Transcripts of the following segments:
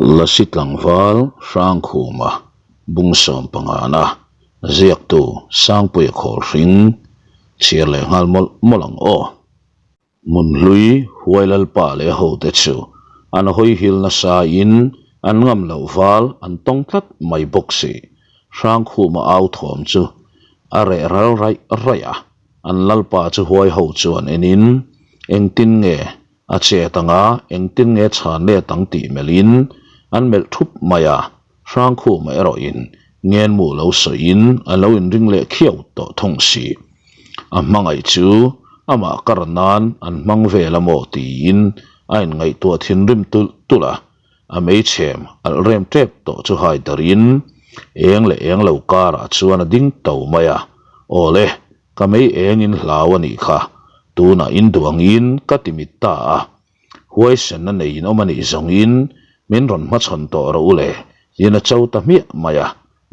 Lasi tlangval Hrangkhuma bungsawm pangana ziaktu Sangpuia Khawlhring chhiar leh nghal mawlh mawlh ang aw. Hmunhlui huai lalpa leh hote chu an hawi hil nasa in an ngam loh val an tawng tlat mai bawk si. Hrangkhuma au thawm chu a reh ral raih raih a, an lalpa chu huai ho chuan enin engtin nge A chet anga engtin nge chhan let ang tih melhin an melh thup mai a, Hrangkhuma erawhin ngenmu lo sawiin a lo inring leh khiau tawh thung si. A hmangaih chu amah kar nan an hmang vel a maw tiin a inngaihtuah thinrim tulh tulh a, a meichhem alh rem tep tawh chu hai darin eng leh eng lo karah chuan a ding to mai a, Awle, Ka mei engin hlau a nih kha, tunah in duh angin ka ti mit ta a. Huaisenna neiin awm a nih zawngin min rawn hmachhawn tawh rawh u le, tiin a cho ta hmiah mai a,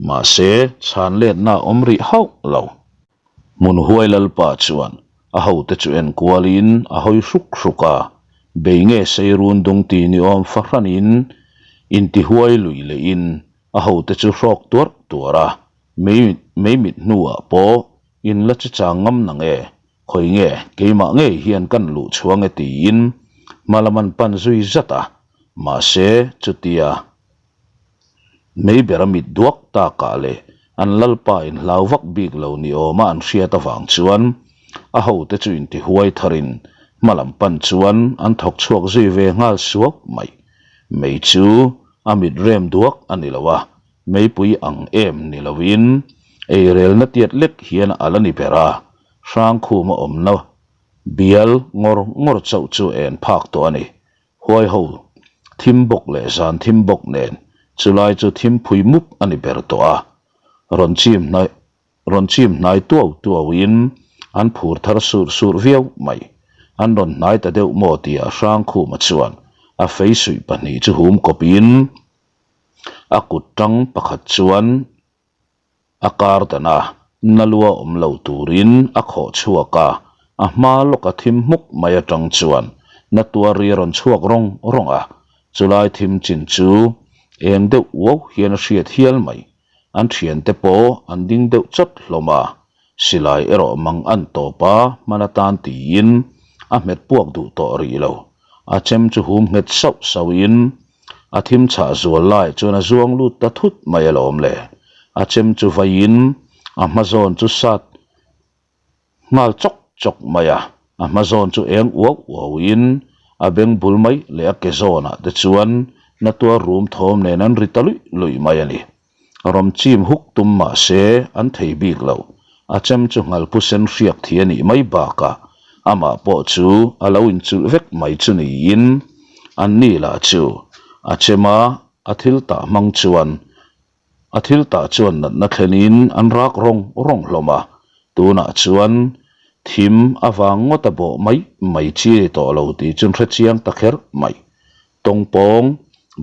mahse chhan letna a awm rih hauh lo. Hmun huai lalpa chuan a hote chu en kualin a hawi hruk hruk a, bei nge sei run dung ti ni awm fahranin intihuai lui lehin a hote chu hrawk tuarh tuarh a, Mei mei mit hnuah pawh in la chi chang ngam nang e, khawi nge keimah ngei hian kan luh chhuang e tiin hma lam an pan zui zat a, mahse chutia mei ber a mit duak takah leh an lalpa in hlau vak bik lo ni awma an hriat avang chuan a hote chu intihuai tharin hma lam pan chuan an thawk chhuak zui ve nghal suak mai. Mei chu a mit rem duak a ni lo a, Meipui ang em ni loin eirelna tiat lek hian a la ni ber a, Hrangkhuma awmna bial ngawr ngawr chauh chu en phak tawh a ni. Huai ho thim bawk leh zan thim bawk nen chulai chu thim phui mup a ni ber tawh a, rawn chim hnai rawn chim hnai tuau tuauin an phur thar surh surh viau mai. An rawn hnai ta deuh maw tia Hrangkhuma chuan a feisuih pahnih chu hum kawpin, A kut tang pakhat chuan a kar dan a, na lua awm lo turin a khawh chhuak a, a hma lawka thim hmuk mai atang chuan na tuar ri a rawn chhuak rawng rawng a, chulai thim chin chu eng deuh uau hian a hriat hial mai. An thiante pawh an ding deuh chawt hlawm a, silai erawh mang an tawp a, hman atan tiin a hmet puak duh tawh rih lo. A chem chu hum nghet sauh sauhin A thim chhah zual lai chuan a zuang lut ta thut mai alawm le. A chem chu vaiin a hma zawn chu sat nghal chawk chawk mai a, a hma zawn chu eng uau uauin a beng bul mai leh a ke zawnah te chuan na tuar rum thawm nen an ri ta luih luih mai a ni. Rawm chim huk tum mah se an thei bik lo. A chem chu nghalphu sen hriak thi a nih mai bakah amah pawh chu a lo inchulh vek mai chu niin an ni lah chu a chema a thil tah hmang chuan a thil tah chuan natna thlenin an rak rawng rawng hlawm a, tunah chuan thim avang ngawt a bawh mai mai chi a ni tawh lo tih chu an hrechiang ta kher mai. Tawngpawng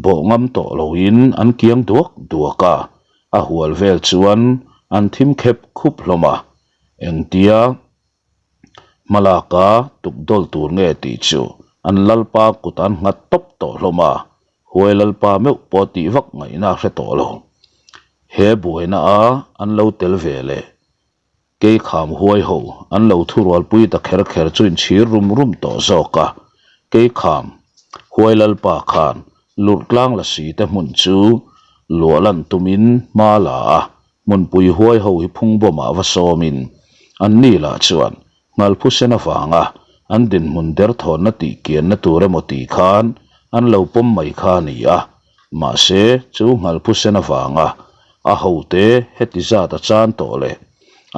bawh ngam tawh loin an kiang duak duak a, a hual vel chuan an thim khep khup hlawm a, engtia hmalaka tukdawl tur nge tih chu an lalpa kut an nghat tawp tawh hlawm a, huai lalpa meuh pawh tih vak ngaihna a hre tawh lo. He buaina a an lo tel ve leh Kei kham huai ho an lo thurualpui ta kher kher chu inchhir rum rum tawh zawk a, kei kham huai lalpa khan lurh tlang la si te hmun chu luah lan tumin hma la a, hmunpui huai ho hi phungbawmah va sawmin an ni lah chuan nghalphu sen avanga an dinhmun derthawnna tih kianna tur emaw tih khan an lo pawm mai kha a ni a, Mahse, chu nghalphu sen avanga a hote heti zat a chan tawh leh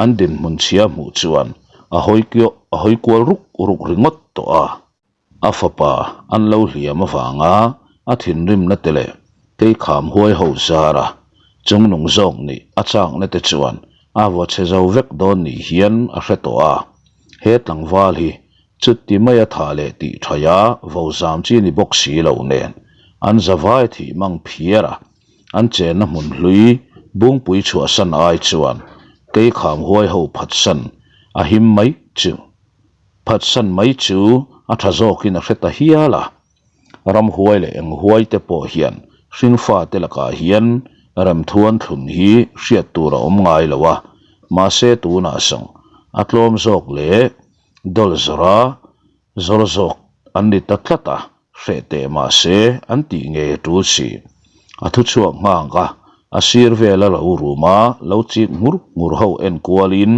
an dinhmun chhia hmuh chuan a hawi a hawi kual ruk ruk ringawt tawh a. A fapa an lo hliam avanga a thinrimna te leh keikham huai ho zara chungnung zawk nih a chakna te chuan a vaw chhe zo vek dawn ni hian a hre tawh a. He tlangval hi Chuti maia tha leh tih thaia vo zam chi ni bawk si lo nen an zavai thih mang phiar a, an chenna hmun hlui bungpui chhuahsan ai chuan keikham huai ho phatsan a him mai chu phatsan mai chu a tha zawkin a hre ta hial a. Ramhuai leh enghuai te pawh hian. Hringfate lakah hian remthuan thlun hi hriat tur a awm ngai lo a, mahse tunah zawng a tlawm zawk leh dawl zawra zawr zawk an ni ta tlat a, hreh teh mahse an tih ngei a tul si. A thu chhuak nghak a, a sir vela lo ruma lo chik ngur ngur ho en kualin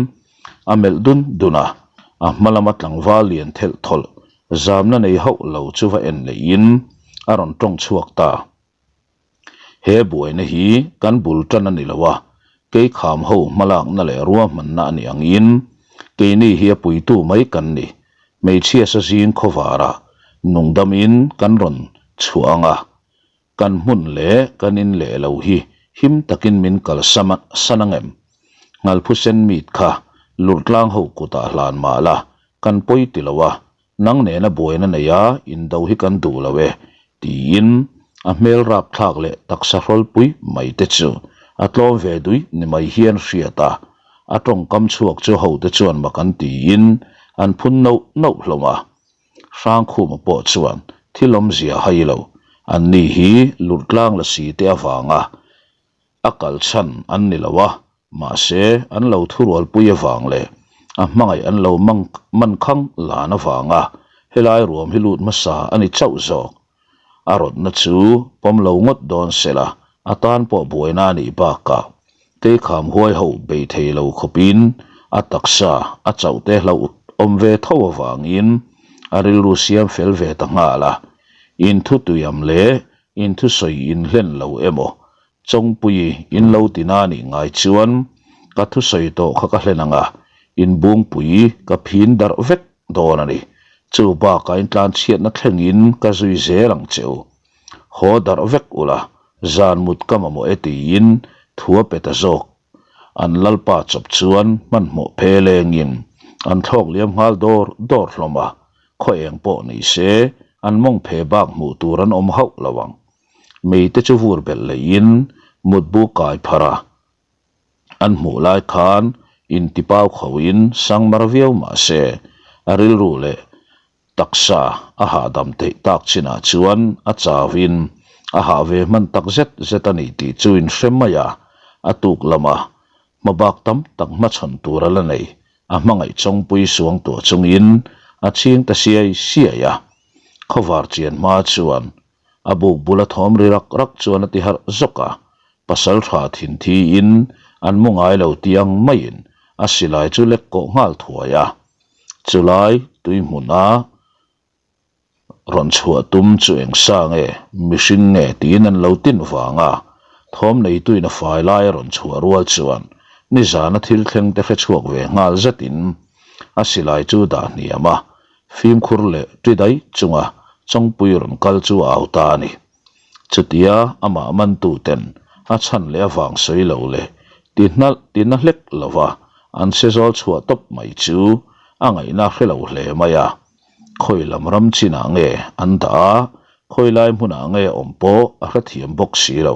a melh dun dun a, a hma lama tlangval lian thelh thawlh zamna nei hauh lo chu va en leihin a rawn tawng chhuak ta. He buaina hi kan bul tan a ni lo a, keikham ho hmalakna leh ruahmanna a nih angin keini hi a puitu mai kan ni. Hmeichhia sa zing khawvarah nungdamin kan rawn chhuah ang a, Kan hmun leh kan in leh lo hi him takin min kal san ang em? Ngalphusen meat kha lurhtlang ho kutah hlan mah la, kan pawi ti lo a, nang nena buaina nei a indo hi kan duh lo e, tiin a hmel rapthlak leh taksa hrawlpui mai te chu a tlawm ve dui ni mai hian hriat a, a tawngkam chhuak chu hote chuan mak an tiin an phun nauh nauh hlawm a. Hrangkhuma pawh chuan thil awmzia hai lo, anni hi lurhtlang la si te avanga a kal chhan an ni lo a, mahse an lo thurualpui avang leh a hmangaih an lo man khang lan avanga helai ruam hi lut hmasa a ni chauh zawk. A rawtna chu pawm lo ngawt dawn sela a tan pawh buaina a nih bakah Keikham huai ho bei thei lo khawpin a taksa a chauh te hlauh awm ve tho avangin a rilru siam fel ve ta nghal a. Inthutuiam leh inthusawi inhlen lo emaw Chawngpui in lo ti na nih ngai chuan ka thusawi tawh kha ka hlen ang a, inbungpui ka phin darh vek dawn a ni. Chu bakah intlanchhiatna thlengin ka zui zel ang che u. Haw darh vek ula, zan mut ka mamawh e tiin thu a pe ta zawk. An lalpa chawp chuan hmanhmawh phe lengin an thlawk liam nghal dawr dawr hlawm a, khaw eng pawh ni se an mawng phe bak hmuh tur an awm hauh lo ang. Meite chu vur belh leiin mutbu kai pharh a, an hmuh lai khan intipau khoin sangmar viau mah se a rilru leh Taksa a hahdam theih tak chinah chuan a chauhin a hah ve hman tak zet zet a ni tih chu inhre mai a, a tuk lama hmabak tam tak hmachhawn tur a la nei, a hmangaih chawngpui suang tuah chungin a chhing ta siai siai a. Khawvar chian hma chuan a buk bula thawm ri rak rak chuan a ti harh zawk a, pasal tha thin thiin an mu ngai lo tih ang maiin a silai chu lek kawh nghal thuai a. Chulai tui hmuna rawn chhuah tum chu eng sa nge, mihring nge tiin an lo tin vang a, thawm neituin a fai lai a rawn chhuah rual chuan nizana thil thleng te hre chhuak ve nghal zetin a silai chu dah hniam a, fimkhur leh ṭi daih chunga Chawngpui rawn kal chu a au ta a ni. Chutia amah mantuten a chhan leh avang sawi lo leh ti hnalh ti na hlek lova an che zawl chhuah tawp mai chu a ngaihna hre lo hle mai a. Khawi lam ram chinah nge an dah a, khawi lai hmunah nge awm pawh a hrethiam bawk si lo.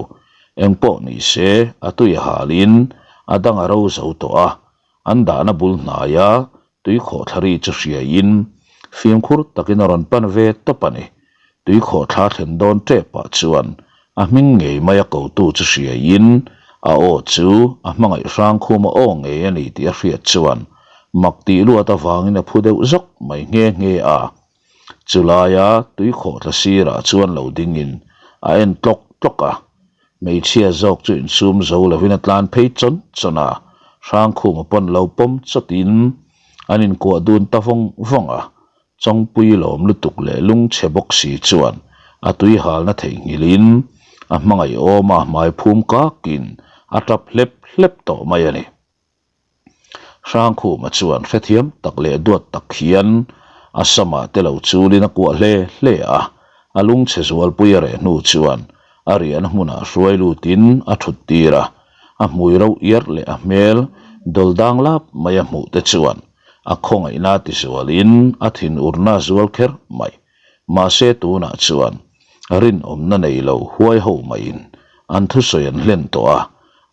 Engpawh ni se a tui a halin a dang a ro zo tawh a, an dahna bul hnaia Tuikhawhthla ri chu hriaiin fimkhur takin a rawn pan ve tawp a ni. Tuikhawhthla thlen dawn tepah chuan a hming ngei mai a kotu chu hriaiin a aw chu a hmangaih hrangkhuma aw ngei a ni tih a hriat chuan mak tih luat avangin a phu deuh zawk mai nghe nghe a. Chulaia tuikhawhthla sirah chuan lo dingin a en tlawk tlawk a. Hmeichhia zawk chu insum zo lovin a tlan phei chawn chawn a, Hrangkhuma pawn lo pawm chawtin an inkuah dun ta vawng vawng a. Chawngpui lawm lutuk leh lungchhe bawk si chuan a tui halna theihnghilhin a hmangaihawm a hmai phum kakin a tap hlep hlep tawh mai a ni. Hrangkhuma chuan hrethiam tak leh duat tak hian a samah te lo chulin a kuah hle hle a, a lungchhe zualpui a reh hnu chuan a riahna hmunah hruai lutin a thut tir a, a hmui ro iar leh a hmel dawl dang lap mai a hmuh te chuan a khawngaihna ti zualin a thinurna a zual kher mai. Mahse tunah chuan rinawmna nei lo huai ho maiin an thusawi an hlen tawh a,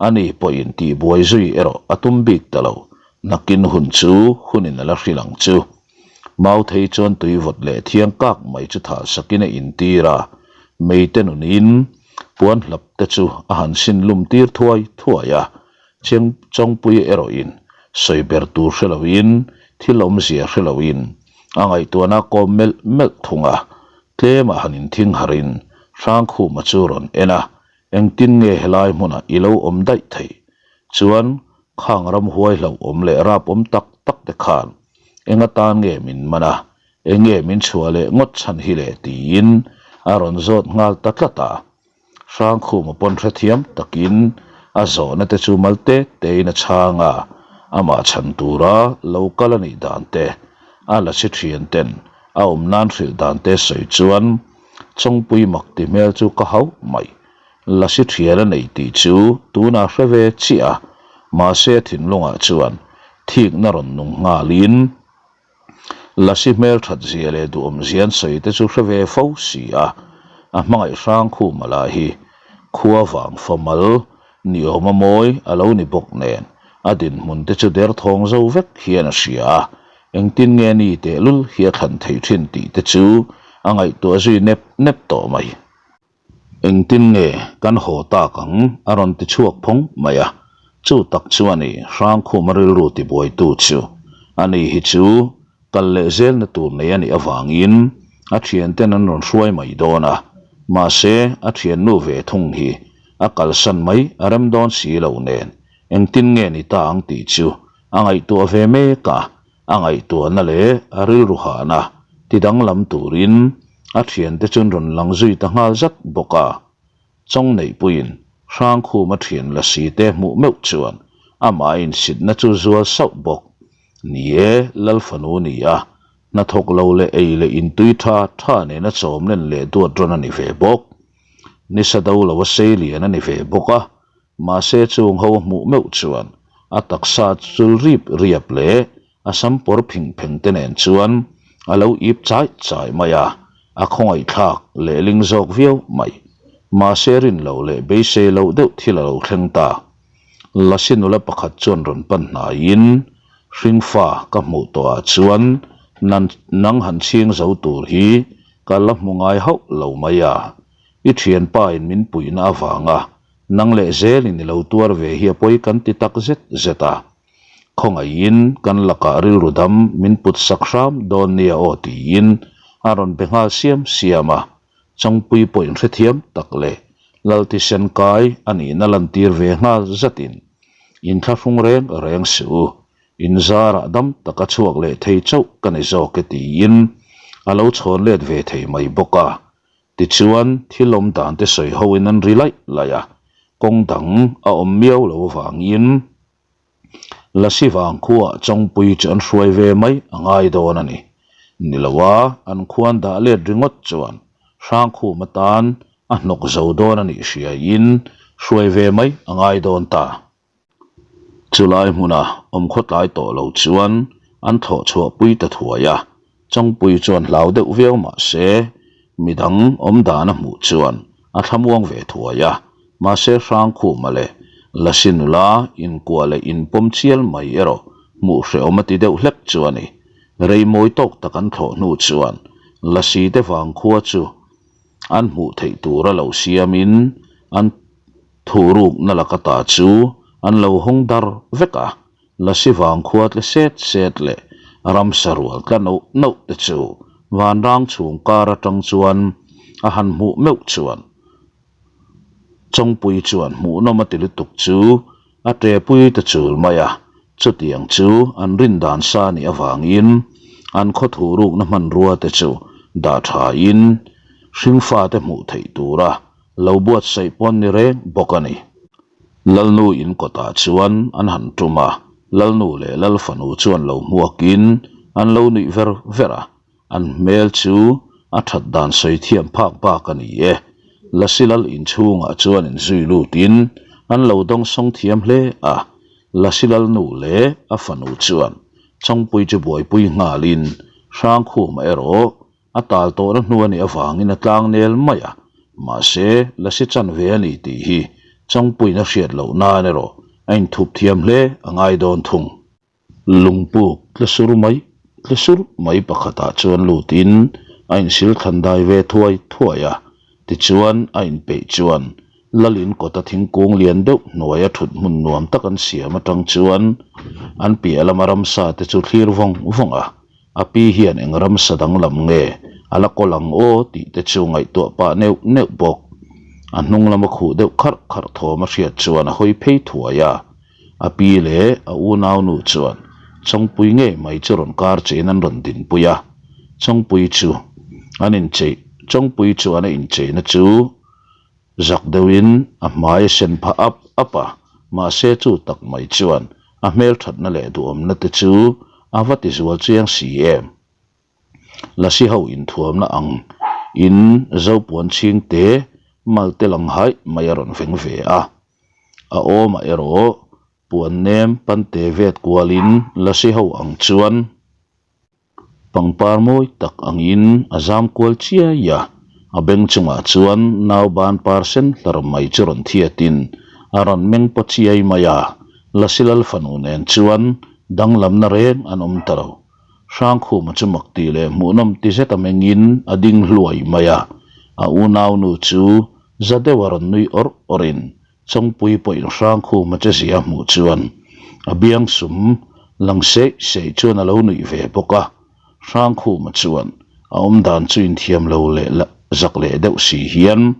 ani pawhin tihbuai zui erawh a tum bik ta lo, nakin hun chu hunin a la hrilh ang chu. Mauthei chuan tui vawt leh thiang kak mai chu thah sakin a intir a, meite nunin. Puan hlap te chu a han sin lum tir thuai thuai a, Cheng Chawngpui erawhin sawi ber tur hre loin, thil awmzia hre loin a ngaihtuahna a kawm melh melh thung a. Tlema han inthing harin Hrangkhuma chu rawn en a, Engtin nge helai hmunah i lo awm daih theih? Chuan khang ramhuai hlauhawm leh rapawm tak tak te khan eng atan nge min man a, eng nge min chhuah leh ngawt chhan hi le tiin a rawn zawt nghal ta tlat a. Hrangkhuma pawn hrethiam takin a zawhna te chu mal te tein a chhang a, amah chhan tura lo kal a nih dan te, a la si thian ten a awm nan hrilh dan te sawi chuan Chawngpui mak ti hmel chu ka hauh mai. Lasi thian a nei tih chu tunah hre ve chiah a, mahse a thinlungah chuan thikna rawn nung nghalin Lasi hmel that zia leh duhawm zia an sawi te chu hre ve fo si a, a hmangaih hrang khuma lah hi khua vang famal ni awm a mawi a lo ni bawk nen a dinhmun te chu derthawng zo vek hian a hria a, Engtin nge ni tehlul hi a thlan thei thin tih te chu a ngaihtuah zui nep nep tawh mai. Engtin nge kan haw tak ang a rawn ti chhuak phawng mai a, chu tak chu a ni Hrangkhuma rilru tibuaitu chu. Ani hi chu kal leh zelna tur nei a nih avangin a thianten an rawn hruai mai dawn a, mahse a thiannu ve thung hi a kalsan mai a rem dawn si lo nen engtin nge ni ta ang tih chu A ngaihtuah ve mek a, a ngaihtuahna leh a rilru hahna ti danglam turin a thiante chu an rawn lang zui ta nghal zat bawk a. Chawng neihpuiin Hrangkhuma thian lasi te hmuh meuh chuan amah insitna chu zual sauh bawk. Ni e, Lal fanu ni a, hnathawk lo leh ei leh intui tha tha nena chawm len leh duat rawn a ni ve bawk. Nisa do lo a sei lian a ni ve bawk a, Mahse chung ho a hmuh meuh chuan a taksa chul rip riap leh a sam pawr phing pheng te nen chuan a lo ip chai chai mai a, a khawngaihthlak lehling zawk viau mai. Mahse rin loh leh beisei loh deuh thil a lo thleng ta. Lasi nula pakhat chuan rawn pan hnaiin hringfa ka hmuh tawhah chuan nang han chhing zo tur hi ka la hmu ngai hauh lo mai a, i thianpa in min puihna avanga Nang leh zelin i lo tuar ve hi a pawi kan ti tak zet zet a, khawngaihin kan lakah rilru dam min put sak hram dawn nia aw tiin a rawn be nghal siam siam a, Changpui pawh inhrethiam tak leh Laltisen kai a nihna lantir ve nghal zatin inthlahrung reng reng suh u, inzarah dam taka chhuak leh thei chauh ka ni zawk e tiin a lo chhawn let ve thei mai bawk a. Tichuan, thil awm dan te sawi hoin an ri laih laih a, kawng dang a awm miau lo avangin Lasi vangkhuaah Chawngpui chu an hruai ve mai a ngai dawn a ni. Ni lo a, an khuan dah let ringawt chuan Hrangkhum atan a hnawk zo dawn a nih hriaiin hruai ve mai a ngai dawn ta. Chulai hmuna awm khawtlai tawh lo chuan an thawh chhuah pui ta thuai a, Changpui chuan hlau deuh viau mah se midang awm dan a hmuh chuan a thlamuang ve thuai a, mahse Hrangkhuma leh Lasi nula inkuah leh inpawm chial mai erawh hmuh hrehawm a ti deuh hlek chu a ni. Rei mawi tawk tak an thlawh hnu chuan Lasi te vangkhua chu an hmuh theih tura lo siamin an Thurukna laka ta chu an lo hawng dar vek a, Lasi vangkhua tle set set leh ramsa rual tla noh noh te chu vanrang chhung kar atang chuan a han hmuh meuh chuan Chawngpui chuan hmuhnawm a ti lutuk chu a ṭepui ta chul mai a, chutiang chu an rin dan sa nih avangin an khaw thurukna hmanrua te chu dah thain hringfate hmuh theih tura Lo buatsaih pawn ni reng bawk a ni. Lalnu in kawtah chuan an han tum a, Lalnu leh Lalfanu chuan lo hmuakin an lo nuih ver ver a, an hmel chu a that dan sawi thiam phak bak a ni e. Lasi Lal inchhungah chuan inzui lutin an lo dawngsawng thiam hle a, Lasi Lalnu leh a fanu chuan Chawngpui chu buaipui nghalin Hrangkhuma erawh A tal tawhna hnu a nih avangin a tlang nel mai a, mahse, lasi chanve a ni tih hi Changpuiin a hriat loh nan erawh a inthup thiam hle a ngai dawn thung. Lungpuk tle sur mai tle sur mai pakhatah chuan lutin a insil thlan dai ve thuai thuai a. Tichuan, a inpeih chuan Lalin kawta thingkung lian deuh hnuaia thut hmun nuam tak an siam atang chuan an piah lama ramsa te chu thlir vawng vawng a, a pi hian eng ramsa danglam nge a la kawl ang aw tih te chu ngaihtuah pah neuh neuh bawk. A hnung lama khuh deuh kharh kharh thawm a hriat chuan a hawi phei thuai a, a pi leh a unaunu chuan Chawngpui ngei mai chu rawn kar chein an rawn dinpui a, Chawngpui chu an inchei Chawngpui chuan a incheina chu Zak deuhin a hmai a sen phah ap ap a, mahse chu tak mai chuan a hmelthatna leh duhawmna te chu a va ti zual chiang si em. Lasi ho inthuamna ang in Zopuan chhingte mal te lang haih mai a rawn veng ve a, a awmah erawh puan nem pante vet kualin lasi ho ang chuan Pangpar mawi tak angin a zam kual chiai a, a beng chungah chuan nau ban par sen hlar mai chu rawn thiatin a rawn meng paw chiai mai a, Lasilal fanu nen chuan danglamna reng an awm ta lo. Hrangkhuma chu mak tih leh hmuhnawm ti zet a mengin a ding hluai mai a, a unaunu chu za deuha rawn nui awrh awrhin Chawngpui pawhin Hrangkhuma che zia hmuh chuan a biang sum lang seih seih chuan a lo nuih ve bawk a. Hrangkhuma chuan a awmdan chu inthiam lo leh zak leh deuh si hian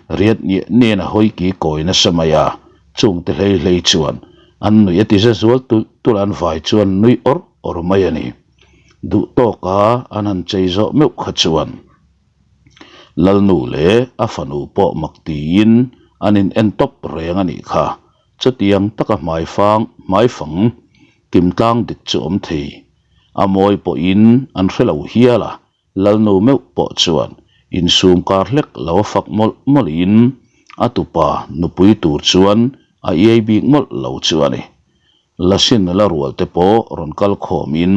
riat niah niahin a hawi ki kawi nasa mai a, chungte hlei hlei chuan an nuih a ti za zual tulh tulh a, an vai chuan nui awrh awrh mai a ni. Duh tawka an han chei zawh meuh kha chuan. Lalnu leh a fanu pawh mak tiin an in en tawp reng a nih kha. Chutiang taka hmaifang hmaifang kim tlang dik chu awm thei. A mawi pawhin an hre lo hial a, Lalnu meuh pawh chuan insum kar hlek lo a fak mawlh mawlhin a tupa nupui tur chuan a iai bik mawlh lo chu a ni. Lasin la rual te pawh rawn kal khawmin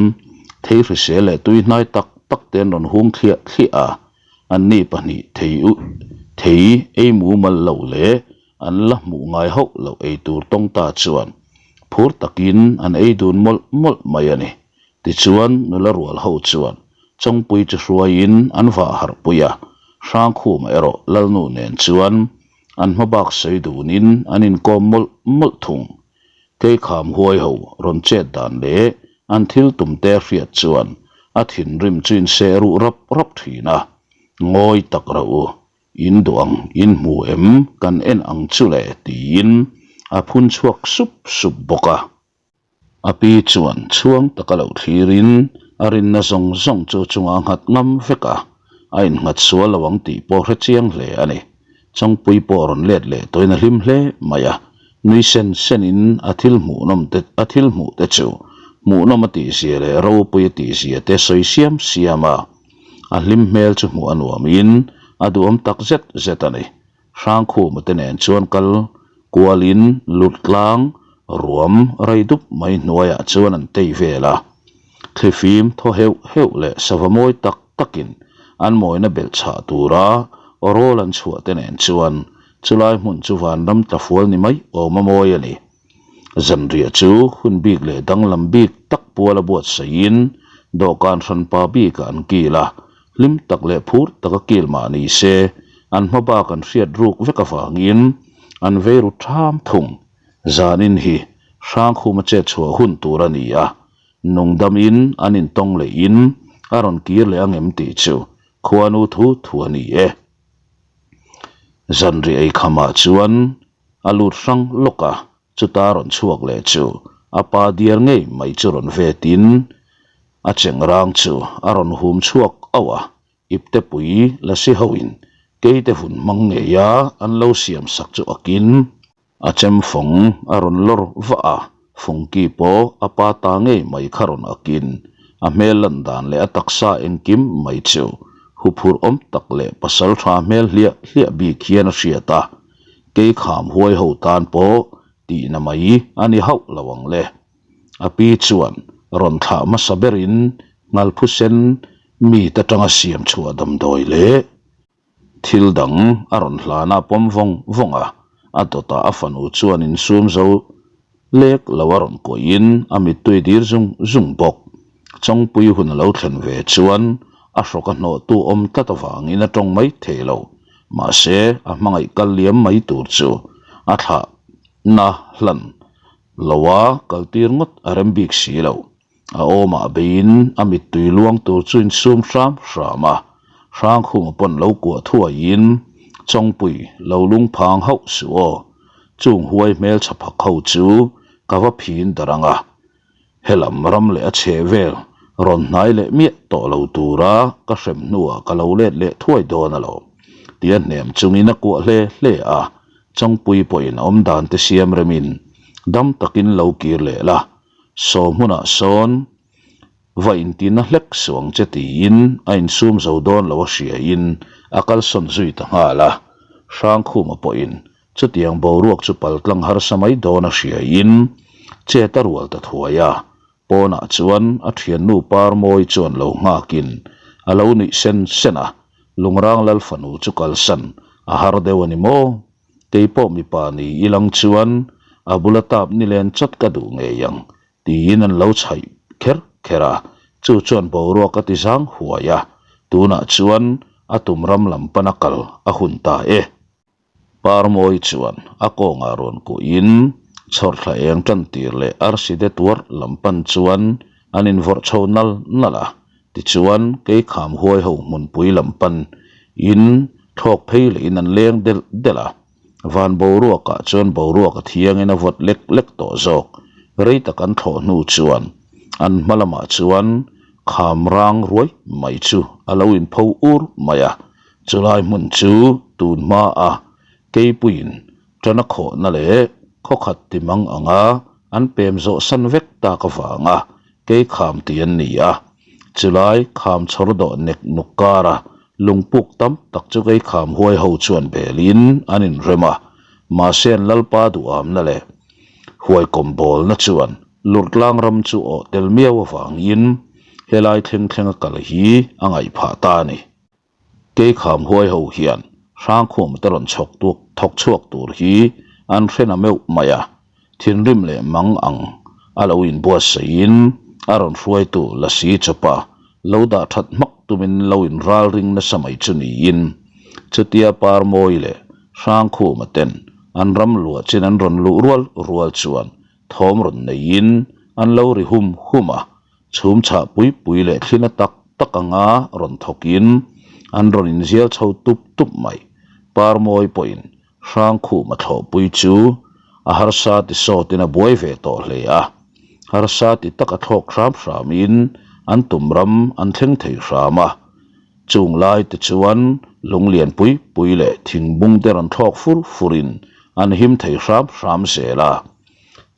thei hrisel leh tui hnai tak tak te an rawn hung thliah thliah a, anni pahnih thei thei ei mumal lo leh an la hmuh ngai hauh loh ei tur tawng ta chuan phur takin an ei dun mawlh mawlh mai a ni. Tichuan nula rual ho chuan Chawngpui chu hruaiin an vah harh pui a, Hrangkhuma erawh Lalnu nen chuan an hmabak sawi dunin an inkawm mawlh mawlh thung. Keikham huai ho rawn chet dan leh an thil tum te hriat chuan a thinrim chu in seh ruh rap rap thin a, Ngawi tak rauh u, in duh ang in hmu em kan en ang chu le tiin a phun chhuak sup sup bawk a. A pi chuan chhuang taka lo thlirin a rinna zawng zawng chu chunga nghat ngam vek a, a innghat sual lo ang tih pawh hre chiang hle a ni. Chawngpui pawh rawn let leh tawhin a hlim hle mai a, nui sen senin a thil hmuhnawm te a thil hmuh te chu hmuhnawm a tihzia leh ropui a tihzia te sawi siam siam a, a hlim hmel chu hmuh a nuamin a duhawm tak zet zet a ni. Hrangkhuma te nen chuan kal kualin lut tlang ruam rei dup mai hnuaiah chuan an tei vel a, thlifim thaw heuh heuh leh sava mawi tak takin an mawina belh chhah tura rawl an chhuah te nen chuan chulai hmun chu vanram tlafual ni mai awm a mawi a ni. Zanriah chu hun bik leh danglam bik tak pual a buatsaihin dawhkan hranpa bikah an kil a, hlim tak leh phur taka kil mah ni se an hma bak an hriat ruk vek avangin an vei ru ṭham thung. Zanin hi Hrangkhuma chet chhuah hun tur a ni a, nungdamin an intawng lehin a rawn kir leh ang em tih chu khuanu thu thu a ni e. Zanriah eikhamah chuan A lut hrang lawk a, chuta rawn chhuak leh chu a pa diar ngei mai chu rawn vetin a chengrang chu a rawn hum chhuak auh a, iptepui lasi hoin keite vun hmang ngeia an lo siam sak chu akin a chem fawng a rawn lawr vah a, fawngki pawh a pa ta ngei mai kha rawn akin a hmel lan dan leh a taksa engkim mai chu huphurh awm tak leh pasal tha hmel hliah hliah bik hian a hriat a. Kei kham huai ho tan pawh tihna mai a ni hauh lo ang le. A pi chuan rawn thlah hmasa berin Nghalphusen mi te tanga siam chhuah damdawi leh thil dang a rawn hlan a pawm vawng vawng a, a dawtah a fanu chuan insum zo lek lo a rawn kuahin a mittui dir zung zung bawk. Chawngpui hun a lo thlen ve chuan a hrawk a hnawhtu awm tlat avangin a tawng mai thei lo. Mahse, a hmangaih kal liam mai tur chu a thlah na hlan loa kal tir ngawt a rem bik si lo. A awmah beiin a mittui luang tur chu insum hram hram a, Hrangkhuma pawn lo kuah thuaiin Chawngpui lo lungphang hauh suh aw, chung huai hmelchha phak ho chu ka va phin darh ang a. Helam ram leh a chheh vel rawn hnai leh miah tawh lo tura ka hrem hnuah ka lo let leh thuai dawn alawm tia hnem chungin a kuah hle hle a, Chawngpui pawhin a awmdan te siam remin dam takin lo kir leh la, saw hmunah sawn va intina hlek suang che tiin a insum zo dawn lo a hriain a kalsawn zui ta nghal a, Hrangkhuma pawhin Chutiang boruak chu paltlang harsa mai dawn a hriain chet a rual ta thuai a, pawnah chuan a thiannu Parmawi chuan lo nghakin a lo nuih sen sen a, Lungrang Lal fanu chu kalsan a har deuh a ni maw? Keipawh mipa ni ilang chuan a bula tap nilen chawt ka duh ngei ang tiin an lo chhaih kher kher a, chu chuan boruak a ti zang huai a, tunah chuan a tum ram lam pana kal a hun ta e. Parmawi chuan a kawngah rawn kuhin chhawrthla eng tan tir leh arsi de tuar lam pan chuan an invawrh chho nal nal a, tichuan kei kham huai ho hmunpui lam pan in thlawk phei lehin an leng delh delh a, van boruakah chuan boruak a thiangin a vawt lek lek tawh zawk, rei tak an thlawh hnu chuan an hma lamah chuan kham rang ruai mai chu a lo inpho ur mai a. Chulai hmun chu tun hmaa keipuiin ṭana khawhna leh khawkhat ti mang anga an pem zawh san vek tak avanga kei kham ti an ni a. Chulai kham chhawr dawh nek nuk kara lungpuk tam tak chu kei kham huai ho chuan belin an inrem a, mahse an lalpa duhamna leh huaikawm bawlna chuan Lurtlang ram chu awh tel miau avangin helai thleng thlenga kal hi a ngaih phah ta a ni. Keikham huai ho hian Hrangkhum te rawn chhawk tuk thawk chhuak tur hi an hre na meuh mai a, thinrim leh mang ang a lo inbuatsaih in a rawn hruaitu Lasi chawpa lo dah that hmak tumin lo inral ring nasa mai chu niin chutia Parmawi leh Hrangkhuma ten an ram luah chin an rawn luh rual rual chuan thawm rawn neiin an lo ri hum hum a, Chhum chhah pui pui leh thlina tak tak anga rawn thawkin an rawn inzial chho tup tup mai. Parmawi pawhin Hrangkhuma thlawhpui chu a harsa ti sawtin a buai ve tawh hle a. Harsa ti taka thlawk hram hramin an tum ram an thleng thei hram a. Chung lai te chuan lung lian pui pui leh thingbung te rawn thlawk fur furin an him thei hram hram zel a.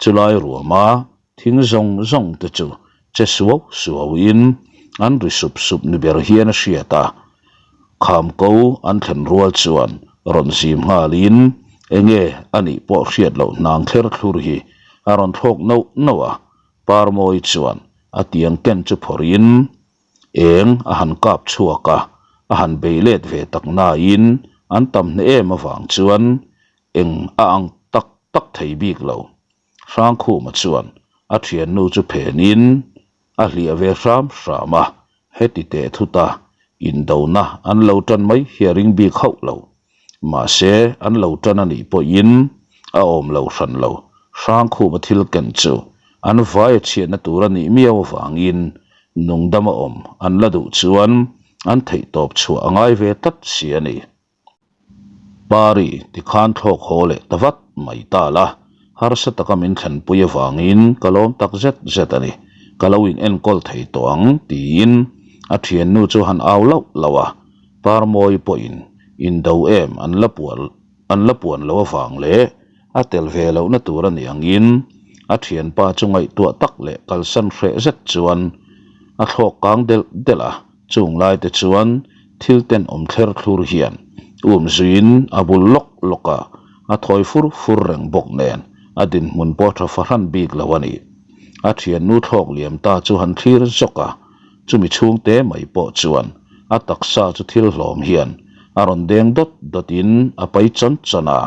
Chulai ruama Thing zawng zawng te chu che suau suau in an ri sup sup ni ber hian a hriat a, kham ko an thlen rual chuan rawn zim nghal in enge a nih pawh hriat loh hnang thler thlur hi a rawn thlawk nauh nauh a, Parmawi chuan a tiang ken chu phawrh in eng a han kap chhuak a, a han bei let ve tak nain an tam hne em avang chuan eng a ang tak tak thei bik lo. Hrangkhuma chuan a thiannu chu phenin a hliah ve hram hram a, heti teh thuta indona an lo tan mai hi a ring bik hauh lo. Mahse, an lo tan a nih pawhin a awm lo hran lo. Hrangkhuma thil ken chu an vaia chhiatna tur a nih miau avangin nungdama awm an la duh chuan an theihtawp chhuah a ngai ve tlat si a ni. Pari tikhan thlawk haw leh ta vat mai ta la, harsa taka min thlenpui avangin ka lawm tak zet zet a ni, ka lo in enkawl thei tawh ang tiin a thiannu chu han au lauh lauh a, Parmawi pawhin indo em an la puan an la puan loh avang leh a tel ve lohna tur a nih angin a thianpa chu ngaihtuah tak leh kalsan hreh zet chuan a thlawk kang delh delh a. Chung lai te chuan thil tenawm thler thlur hian um zuiin a bul lawk lawk a, a thawi fur fur reng bawk nen a dinhmun pawh tha fahran bik lo a ni. A thiannu thlawk liam ta chu han thlir zawk a, chumi chhungte mai pawh chuan a taksa chu thil hlawm hian a rawn deng dawt dawtin a pai chawn chawn a.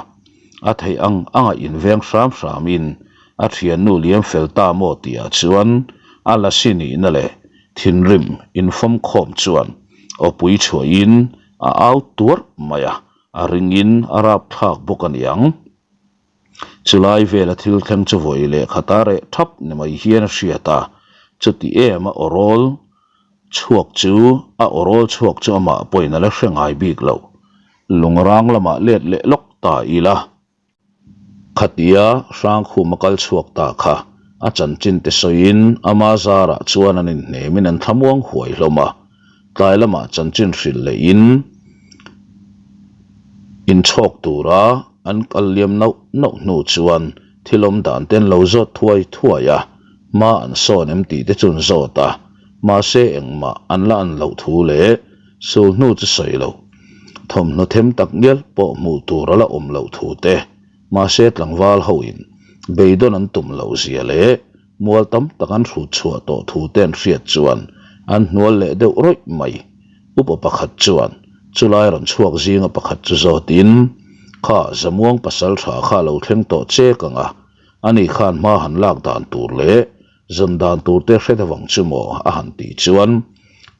A theih ang anga inveng hram hramin a thiannu liam fel ta maw tihah chuan a lasi nihna leh Thinrim infawm khawm chuan awpui chhuahin a au tuar mai a. A ringin a rapthlak bawk a niang. Chulai vela thil thleng chu vawi leh khata reh thap ni mai hian a hriat a, chuti em a awrawl chhuak chu a awrawl chhuak chu amah pawhin a la hre ngai bik lo. Lungrang lamah let leh lawk ta ila. Khatia Hrangkhuma kal chhuak ta kha a chanchin te sawiin ama zarah chuan an inhnemin an thlamuang huai hlawm a, tlai lamah chanchin hrilh lehin inchhawk tura an kal liam nauh nauh hnu chuan thil awm dan te an lo zawt thuai thuai a, hma an sawn em tih te chu an zawt a, mahse engmah an la an loh thu leh sul hnu chu sawi lo. Thawmhnaw them tak ngial pawh hmuh tur a la awm loh thu te, mahse tlangval hoin beidawn an tum loh zia leh mual tam tak an hrut chhuah tawh thu te an hriat chuan an hnual leh deuh rawih mai. Upa pakhat chuan chulai rawn chhuak zinga pakhat chu zawtin, Kha Zamuang pasal tha kha lo thleng tawh chek ang a, ani khan hma han lak dan tur leh Zan dan tur te hre deuh ang chu maw? a han tih chuan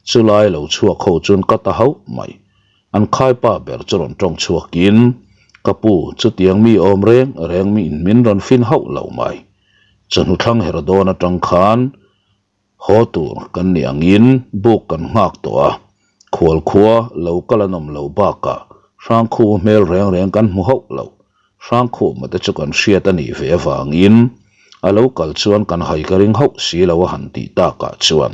chulai lo chhuak ho chuan ka ta hauh mai. An khaipa ber chu rawn tawng chhuakin, Ka pu, chutiang mi awm reng reng mi in min rawn fin hauh lo mai. Chawhnu thlang her dawn atang khan haw tur kan nih angin buk kan nghak tawh a, khual khua lo kal an awm lo bakah Hrangkhu hmel reng reng kan hmu hauh lo. Hrangkhuma te chu kan hriat a nih ve avangin a lo kal chuan kan hai ka ring hauh si lo a han tih takah chuan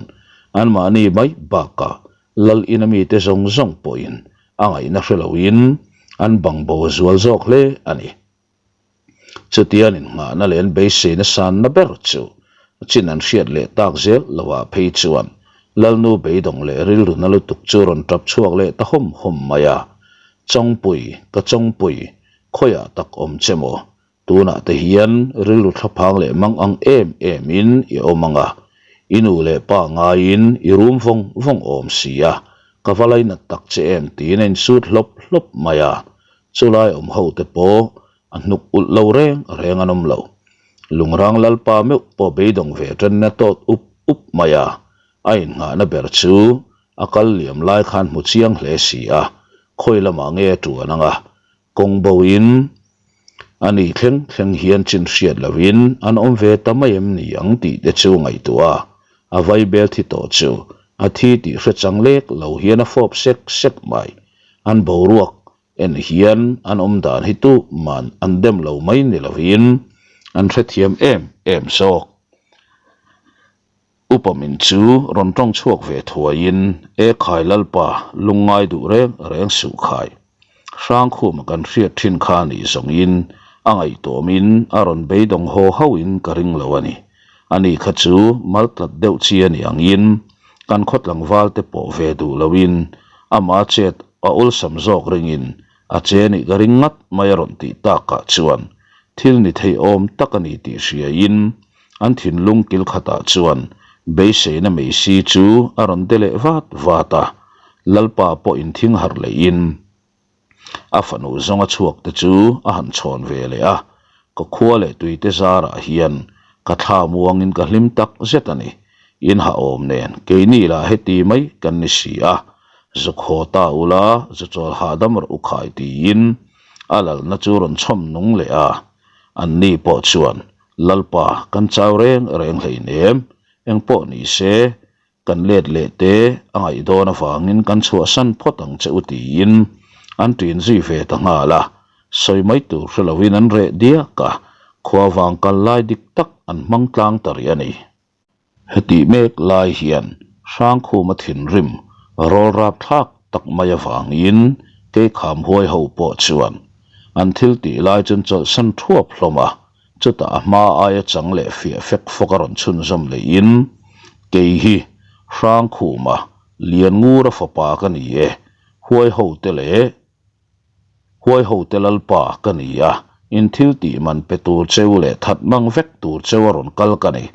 anmahni mai bakah Lal ina mite zawng zawng pawhin a ngaihna hre loin an bang bo zual zawk hle a ni. Chutian innghahna leh an beiseina sanna ber chu chin an hriat leh tak zel loah phei chuan Lalnu beidawng leh rilru na lutuk chu rawn tap chhuak leh ta hawm hawm mai a, Chawngpui, ka Chawngpui, khawiah tak awm che maw? Tunah te hian rilru thlaphang leh mang ang em em in i awm ang a, i nu leh pa ngaiin i rum vawng vawng awm si a, ka va lainat tak che em tiin a insut hlawp hlawp mai a, Chulai awm ho te pawh a hnuk ulh lo reng reng an awm lo. Lungrang Lalpa meuh pawh beidawng ve ṭanna tawt up up mai a, a innghahna ber chu a kal liam lai khan hmu chiang hle si a, khawi lamah nge a ṭuan ang a, kawng bo in a ni thleng thleng hian chin hriat lo in an awm ve ta mai em ni ang tih te chu ngaihtuah a, a vaibel thi tawh chu a thi tih hre chang lek lo hian a fawp sek sek mai. An boruak en hian an awm dan hi tu man an dem lo mai ni lovin an hrethiam em em zawk. Upa min chu rawn tawng chhuak ve thuaiin, E khai Lalpa, lungngai duh reng reng suh khai. Hrangkhuma kan hriat thin kha nih zawngin a ngaihtuahmin a rawn beidawng haw hauhin ka ring lo a ni. Ani kha chu maltlat deuh chi a nih angin kan khaw tlangval te pawh ve duh loin ama chet a awlsam zawk ringin a che nih ka ring ngat mai a rawn tih takah chuan thil ni thei awm tak a ni tih hriain an thinlung kil khatah chuan beiseina meisi chu a rawn de leh vat vat a, Lalpa pawh inthing harh lehin a fanu zawnga chhuak te chu a han chhawn ve leh a, ka khua leh tuite zarah hian ka thla muangin ka hlim tak zet a ni, in ha awm nen keini lah heti mai kan ni si a, zuk haw ta ula zu chawl hahdam rawh u khai tiin a lalna chu rawn chhawm nung leh a, anni pawh chuan Lalpa kan chau reng reng hleinem, engpawh ni se Kan let leh te a ngaih dawn avangin kan chhuahsan phawt ang che u tiin an ṭin zui ve ta nghal a, sawi mai tur hre loin an reh diak a, khua vang kal lai dik tak an hmang tlang ta rih a ni. Hetih mek lai hian Hrangkhuma thinrim rawl rap thlak tak mai avangin Keikham huai ho pawh chuan an thil tih lai chuan chawlhsan thuap hlawm a, Chutah a hma aia chang leh fiah fek fawk a rawn chhunzawm lehin, Kei hi Hrangkhuma, Lianngura fapa ka ni e, Huaihote leh Huaihote Lalpa ka ni a, in thil tih man pe tur cheu leh that mang vek tur cheu a rawn kal ka ni.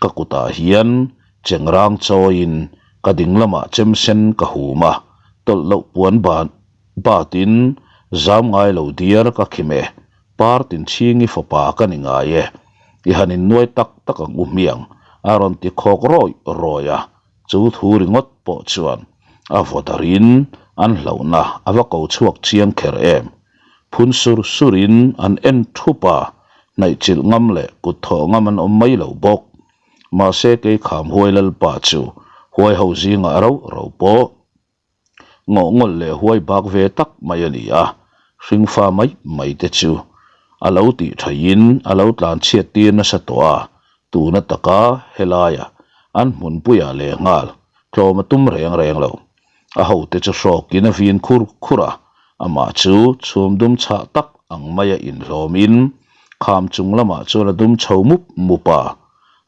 Ka kutah hian chengrang chawiin ka ding lamah chemsen ka hum a, tawlh loh puan ban batin zam ngai lo diar ka khim e. Partin chhingi fapa ka ni ngai e, i han innuai tak tak ang u hmiang, a rawn ti khawk rawih rawih a, chu thu ringawt pawh chuan. A vaw darin an hlauhna a va ko chhuak chiang kher em. Phun sur surin an en thup a, hnaihchilh ngam leh kut thawh ngam an awm mai lo bawk. Mahse kei kham huai lalpa chu huai ho zingah rauh rauh pawh ngawh ngawlh leh huai bak ve tak mai a ni a, hringfa mai mai te chu a lo tih thaiin a lo tlan chhiat tir nasa tawh a, tuna taka helaia an hmunpuiah lehnghal tlawm a tum reng reng lo. A hote chu hrawkin a vin khur khur a, amah chu chhum dum chhah tak ang maia inhlawmin kham chung lamah chuan a dum chho mup mup a.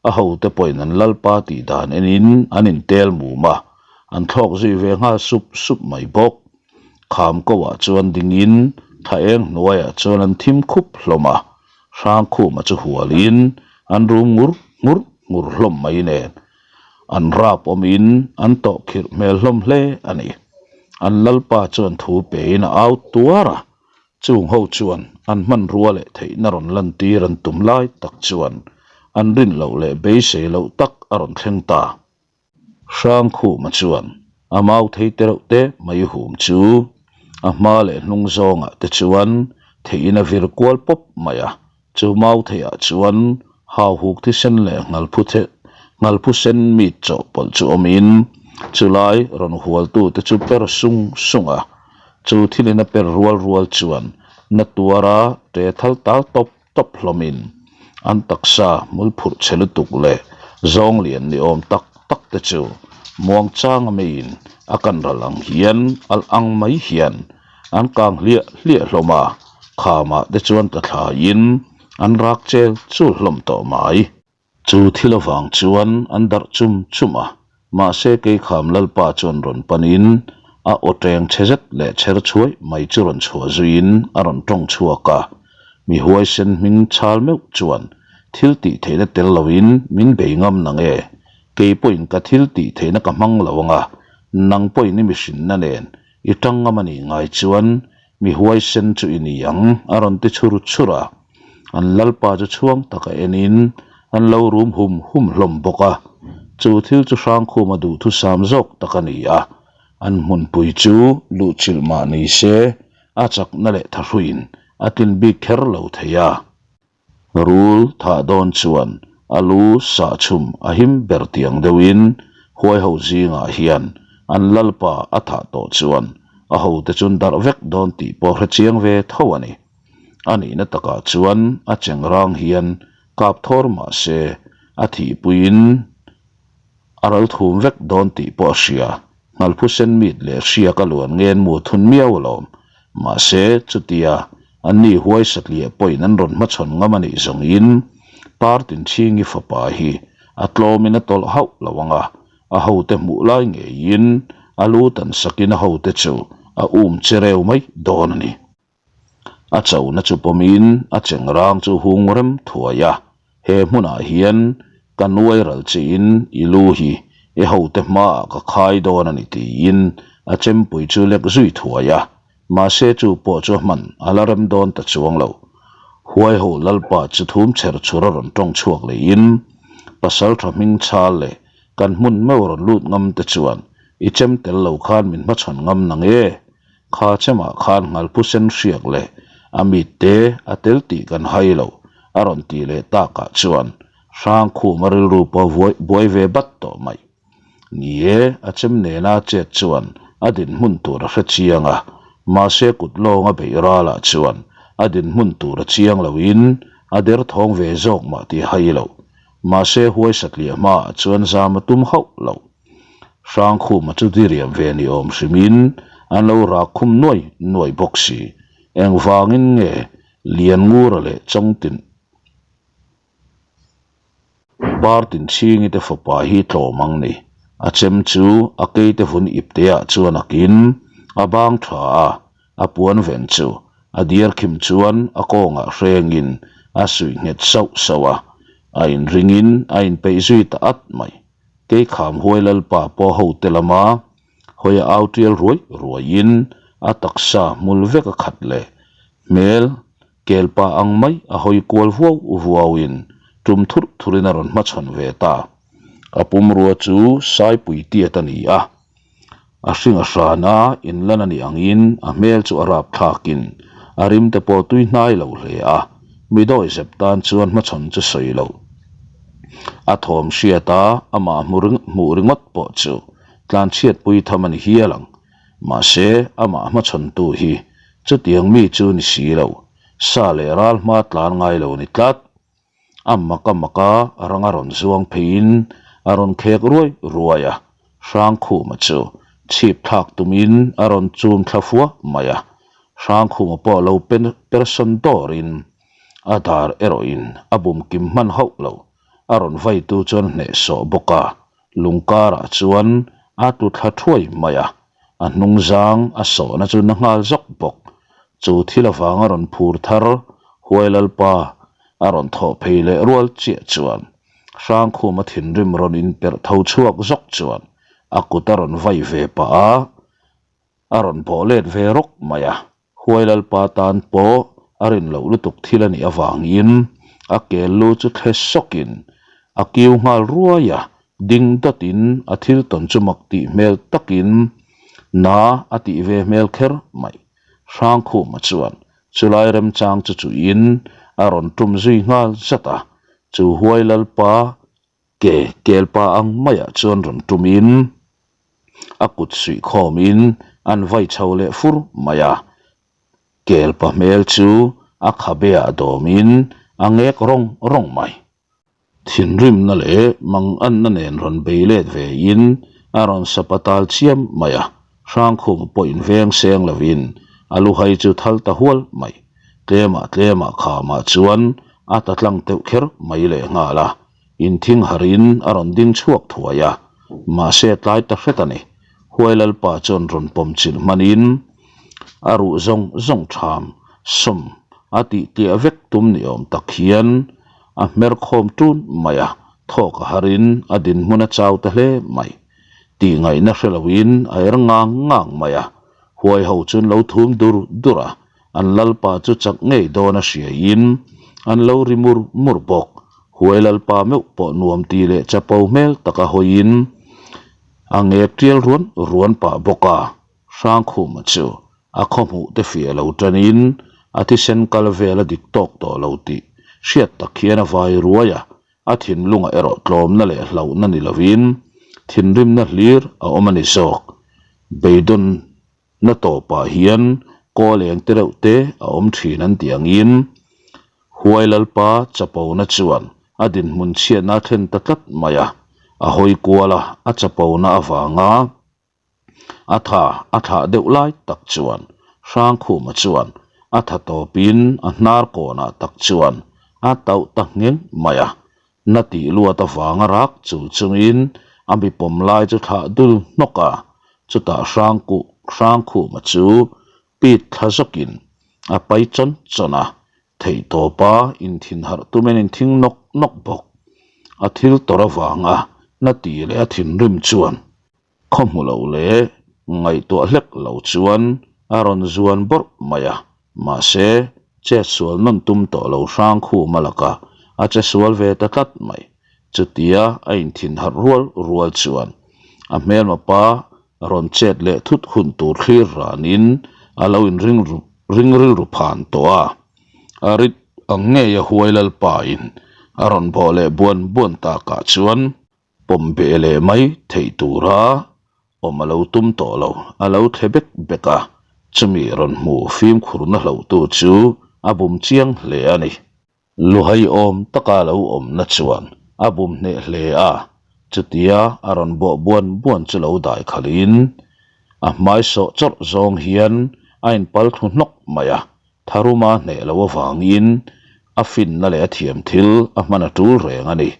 A hote pawhin an lalpa tih dan enin an intel mum a, an thlawk zui ve nghal sup sup mai bawk. Kham kohah chuan dingin thla eng hnuaiah chuan an thim khup hlawm a, Hrangkhuma chu hualin an rum ngur ngur ngur hlawm mai nen. An rap awmin an tawh khirh hmel hlawm hle a ni. An lalpa chuan thu pein a au tuar a, chung ho chuan an hmanrua leh theihna rawn lantir an tum lai tak chuan an rin loh leh beisei loh tak a rawn thleng ta. Hrangkhuma chuan a mau thei te reuh te mai hum chu a hma leh hnung zawngah te chuan theihin a vir kual pawp mai a, Chu mau theiah chuan hauhuk thisen leh nghalphu sen mi chawhpawlh chu awmin chulai rawn hualtute chu per sung sung a. Chu thilin a per rual rual chuan na tuara ṭe thal tal tawp tawp hlawmin an taksa hmul phurh chhe lutuk leh zawng lian ni awm tak tak te chu muangchanga meiin a kan ral ang hian alh ang mai hian An kang hliah hliah hlawm a, khamah te chuan ka thlaiin an rak chel chul hlawm tawh mai. Chu thil avang chuan an darh chum chum a, mahse Keikham Lalpa chuan rawn panin a aw teng chhe zet leh chher chhuai mai chu rawn chhuah zuiin a rawn tawng chhuak a. Mi huaisen hming chhal meuh chuan thil tih theihna tel loin min bei ngam nang e, kei pawhin ka thil tih theihna ka hmang lo anga, nang pawhin i mihrinna nen I tangam a nih ngai chuan mi huaisen chu i ni ang, a rawn ti chhur chhur a. An lalpa chu chhuang taka enin an lo rum hum hum hlawm bawk a. Chu thil chu Hrangkhuma duhthusam zawk tak a ni a. An hmunpui chu luhchilh mah ni se, a chakna leh thahruiin a tlin bik kher lo thei a. Rul thah dawn chuan a lu sah chhum a him ber tiang deuhin huai ho zingah hian an lalpa a thah tawh chuan a hote chun darh vek dawn tih pawh hre chiang ve tho a ni. A nihna takah chuan a chengrang hian kap thawr mah se a thihpuiin A ral thum vek dawn tih pawh a hria. Nghalphu sen mit leh hriak a luan ngen mu thun miau alawm. Mahse, chutia anni huai satliah pawhin an rawn hmachhawn ngam a nih zawngin Partinchhingi fapa hi a tlawmin a tawlh hauh lo ang a, a hote hmuh lai ngeiin a lu tan sakin a hote chu a um che reu mai dawn a ni. A chona chu pawmin a chengrang chu hung rem thuai a, he hmunah hian ka nuai ral chiin i lu hi i hote hmaah ka khai dawn a ni tiin a chempui chu lek zui thuai a, mahse chu pawh chu a hman a la rem dawn ta chuang lo. Huaiho Lalpa chu thum chher chhur a rawn tawng chhuak leiin Pasaltha hming chhal leh kan hmun meuh rawn lut ngam te chuan i chem tel lo khan min hmachhawn ngam nang e. Kha chemah khan nghalphu sen hriak leh a mitte a tel tih kan hai lo, a rawn tih leh takah chuan Hrangkhuma rilru pawh buai ve bat tawh mai. Ni e, a chem nena a chet chuan a dinhmun tur a hre chiang a, mahse kut lawnga beih ralah chuan a dinhmun tur a chiang loin a derthawng ve zawk mah tih hai lo. Mahse huai satliah hmaah chuan zam a tum hauh lo. Hrangkhuma chu diriam ve ni awm hrimin an lo rak khum nuai nuai bawk si. Engvangin nge Lianngura leh Chawngtin Partinchhingi te fapa hi tlawm ang ni? A chem chu a keite vun ipteah chuan a kin a bang tha a, a puan ven chu a diar khim chuan a kawngah hrengin a suih nghet sauh sauh a, a inringin a inpeih zui ta at mai. Keikham huai lalpa pawh hote lama hawi a au tial ruai ruaiin a taksa hmul vek a khat leh hmel kelpa ang mai a hawi kual vuau vuauin tum thurh thurin a rawn hmachhawn ve ta. A pumrua chu Saipui tiat a ni a. A hring a hran a, inlan a nih angin a hmel chu a rap thlakin a rim te pawh tui hnai lo hle a, mi dawi zep tan chuan hmachhawn chu sawi lo. A thawm hriat a, amah hmuh ringawt pawh chu tlanchhiatpui tham a ni hial ang. Mahse, amah hmachhawntu hi chutiang mi chu ni si lo, sa leh ral hma tlan ngai lo ni tlat. A mak a mak a, rang a rawn zuang pheiin a rawn khek ruai ruai a, Hrangkhuma chu chhip thlak tumin a rawn chum thla fua mai a, Hrangkhuma pawh lo persawn dawrin a dar erawhin a bum kim hman hauh lo, a rawn vaitu chuan hnehsawh bawk a, lungkarah chuan a tlu thla thuai mai a, a hnungzang a sawhna chu na nghal zawk bawk. Chu thil avanga rawn phur thar Huai Lalpa a rawn thawh phei leh rual chiah chuan Hrangkhuma thinrim rawn inperh tho chhuak zawk chuan a kut a rawn vai ve pah a, a rawn bawh let ve rawk mai a. Huai Lalpa tan pawh a rin loh lutuk thil a nih avangin a kel lu chu thle sawkin a kiu nghal ruai a, ding dawtin a thil tawn chu mak tih hmel takin na a tih ve hmel kher mai. Hrangkhuma chuan chulai remchang chu chuhin a rawn tum zui nghal zat a, chu Huai Lalpa Ke kelpa ang maiah chuan rawn tumin a kut suih khawmin an vai chho leh fur mai a. Kelpa hmel chu a khabeah dawmin a ngek rawng rawng mai. Thinrimna leh manganna nen rawn bei let vein a rawn sapa tal chiam mai a. Hrangkhum pawh inveng seng lovin a luhai chu thal ta hual mai. Tlemah tlemah khamah chuan a ta tlang teuh kher mai leh nghal a. Inthing harin a rawn ding chhuak thuai a, mahse a tlai ta hret a ni. Huai Lalpa chuan rawn pawm chilh hmanin a ruh zawng zawng tham sawm a tih tliah vek tum ni awm tak hian a hmer khawm tun mai a, thawk a harin a dinhmun a chau ta hle mai. Tih ngaihna hre loin a er ngang ngang mai a, huai ho chuan lo thum dur dur a, An lalpa chu chak ngei dawn a hriaiin an lo ri mur mur bawk. Huai lalpa meuh pawh nuam ti leh chapo hmel taka hawiin a ngek tial ruan ruan pah bawk a. Hrangkhuma chu a khawhmuh te fiah lo tanin a thisen kal vel a dik tawk tawh lo tih hriat tak hian a vai ruai a, a thinlungah erawh tlawmna leh hlauhna ni lovin thinrimna hlir a awm a ni zawk. Beidawn Na tawpah hian kawl eng te reuh te a awm thin an tih angin Huai Lalpa chapona chuan a dinhmun chhiatna a thlen ta tlat mai a, a hawi kual a, a chapona avanga a tha a thlah deuh lai tak chuan Hrangkhuma chuan a tha tawpin a hnar kawnah tak chuan a tauh ta ngheng mai a, Na tih luat avanga rak chul chungin a mi pawm lai chu thlah dul hnawk a, chutah Hrangkuh Hrangkhuma chu pit thla zawkin a pai chawn chawn a, theihtawpa inthinharh tumin a inthing nawk nawk bawk. A thil tawrh avanga na tih leh a thinrim chuan Khaw hmu lo leh ngaihtuah hlek lo chuan a rawn zuan bawrh mai a, mahse chet sual nawn tum tawh lo hrang khum a laka a che sual ve ta tlat mai. Chutia a inthin harh rual rual chuan a hmelma pa rawn chet leh thut hun tur thlir ranin a lo inring ring rilru phan tawh a, a rit ang ngei a huai lalpa in a rawn bawh leh buan buan takah chuan Pawm beh leh mai theih tura awm a lo tum tawh lo, a lo thle bek bek a, chumi rawn hmu fimkhurna hlohtu chu a bum chiang hle a ni. Luhai awm taka lo awmna chuan a bum hneh hle a, chutia a rawn bawh buan buan chu lo dai khalhin a hmai sawh chawrh zawng hian a inpal thlu hnawk mai a, Tharuma hneh loh avangin a finna leh a thiam thil a hman a tul reng a ni.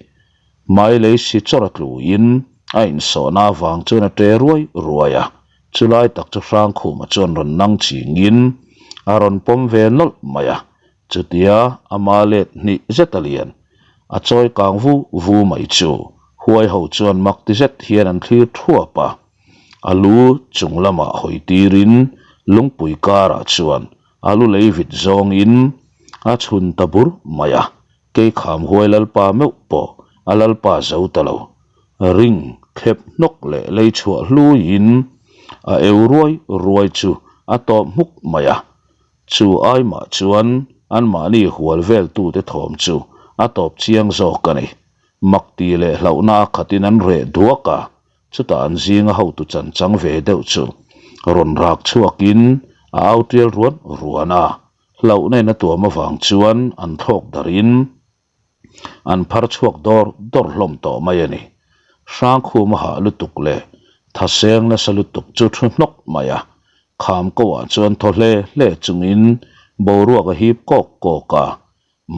Hmai lei si chawrh a tluin a insawhna avang chuan a ṭe ruai ruai a, chulai tak chu Hrangkhuma chuan rawn nang chingin a rawn pawm ve nawlh mai a, chutia ama let hnih zet a lian a chawi kang vu vu mai chu huai ho chuan mak ti zet hian an thlir thuap a. A lu chung lamah hawi tirin lungpui karah chuan a lu lei vit zawngin a chhun ta bur mai a, Keikham huai lalpa meuh pawh a lalpa zo ta lo. Ring thlep hnawk leh lei chhuah hluiin. A eu ruai ruai chu a tawp hmuk mai a. Chu ai mah chuan anmahni hual veltute thawm chu a tawp chiang zawk a ni. Mak ti leh hlauhna a khatin an reh duak a, chutah an zinga hotu chan chang ve deuh chu rawn rak chhuakin a au tial ruan ruan a, hlauhna in a tuam avang chuan an thlawk darhin an phar chhuak dawr dawr hlawm tawh mai a ni. Hrangkhum a hah lutuk leh thaseng nasa lutuk chu thu hnawk mai a, kham ko ah chuan thaw hle hle chungin boruak a hip kawk kawk a,